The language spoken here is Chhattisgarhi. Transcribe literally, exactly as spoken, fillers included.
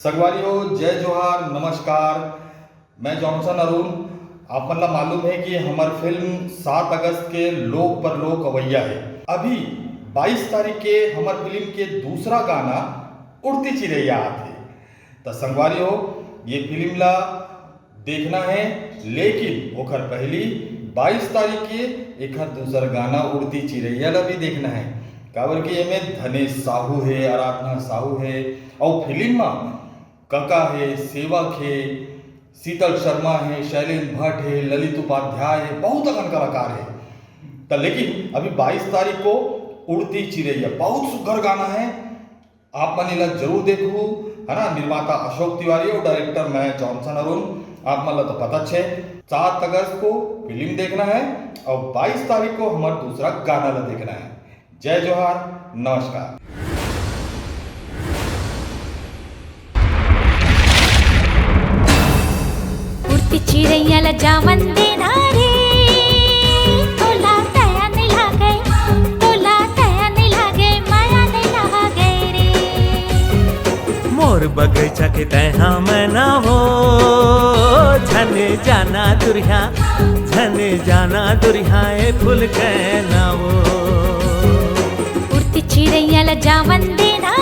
संगवारी हो, जय जोहार, नमस्कार। मैं जॉनसन अरुण। आप मन ला मालूम है कि हमर फिल्म सात अगस्त के लोक परलोक अवैया है। अभी बाईस तारीख के हमर फिल्म के दूसरा गाना उड़ती चिरैया आत है। त संगवारी हो, ये फिल्म ला देखना है, लेकिन ओखर पहली बाईस तारीख के एखर दूसर गाना उड़ती चिरैया ला भी देखना है, काबर कि एमे धनेश साहू है, आराधना साहू है, अउ फिल्म मा कका है, सेवक है, शीतल शर्मा है, शैलेंद्र भट्ट है, ललित उपाध्याय है, बहुत अकन कलाकार है। त लेकिन अभी बाईस तारीख को उड़ती चिरैया बहुत सुघर गाना है, आप मन एला जरूर देखहू, है ना। निर्माता अशोक तिवारी और डायरेक्टर मैं जॉनसन अरुण। आप मन ला तो पता छे, सात अगस्त को फिल्म देखना है और बाईस तारीख को हमर दूसरा गाना ला देखना है। जय जोहार, नमस्कार। उड़ती चिरैया ला जावन देना रे, तोला दया नहीं लागे, तोला दया नहीं लागे, माया नहीं लागे रे। मोर बगैचा के तैहा मैं ना वो, झन जाना दुरिहा, झन जाना दुरिहा ए फूल के ना वो। उड़ती चिरैया ला जावन देना